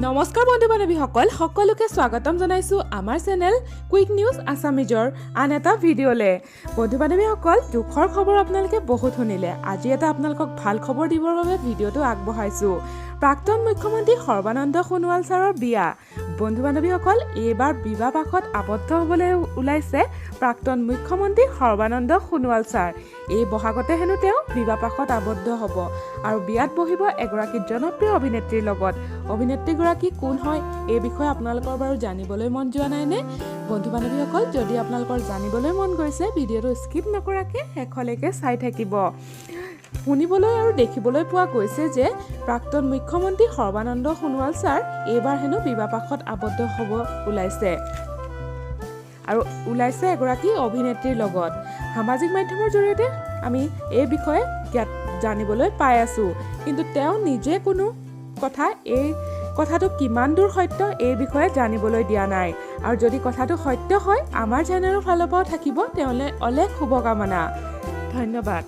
নমস্কাৰ বন্ধু বান্ধৱীসকল, সকলোকে স্বাগতম জনাইছোঁ আমাৰ চেনেল কুইক নিউজ আছামিজৰ আন এটা ভিডিঅ'লৈ। বন্ধু বান্ধৱীসকল, দুখৰ খবৰ আপোনালোকে বহুত শুনিলে, আজি এটা আপোনালোকক ভাল খবৰ দিবৰ বাবে ভিডিঅ'টো আগবঢ়াইছোঁ। প্ৰাক্তন মুখ্যমন্ত্ৰী সৰ্বানন্দ সোণোৱাল ছাৰৰ বিয়া। বন্ধু বান্ধৱীসকল, এইবাৰ বিবাহ পাশত আবদ্ধ হ'বলৈ ওলাইছে প্ৰাক্তন মুখ্যমন্ত্ৰী সৰ্বানন্দ সোণোৱাল ছাৰ। এই বহাগতে হেনো তেওঁ বিবাহ পাশত আবদ্ধ হ'ব আৰু বিয়াত বহিব এগৰাকী জনপ্ৰিয় অভিনেত্ৰীৰ লগত। অভিনেত্ৰীগৰাকী কোন হয়, এই বিষয়ে আপোনালোকৰ বাৰু জানিবলৈ মন যোৱা নাইনে? বন্ধু বান্ধৱীসকল, যদি আপোনালোকৰ জানিবলৈ মন গৈছে, ভিডিঅ'টো স্কিপ নকৰাকৈ শেষলৈকে চাই থাকিব। শুনিবলৈ আৰু দেখিবলৈ পোৱা গৈছে যে প্ৰাক্তন মুখ্যমন্ত্ৰী সৰ্বানন্দ সোণোৱাল ছাৰ এইবাৰ হেনো বিবাহ পাশত আবদ্ধ হ'ব ওলাইছে আৰু ওলাইছে এগৰাকী অভিনেত্ৰীৰ লগত। সামাজিক মাধ্যমৰ জৰিয়তে আমি এই বিষয়ে জ্ঞাত জানিবলৈ পাই আছোঁ, কিন্তু তেওঁ নিজে কোনো কথা এই কথাটো কিমান দূৰ সত্য এই বিষয়ে জানিবলৈ দিয়া নাই। আৰু যদি কথাটো সত্য হয়, আমাৰ চেনেলৰ ফালৰ পৰাও থাকিব তেওঁলৈ অলেখ শুভকামনা। ধন্যবাদ।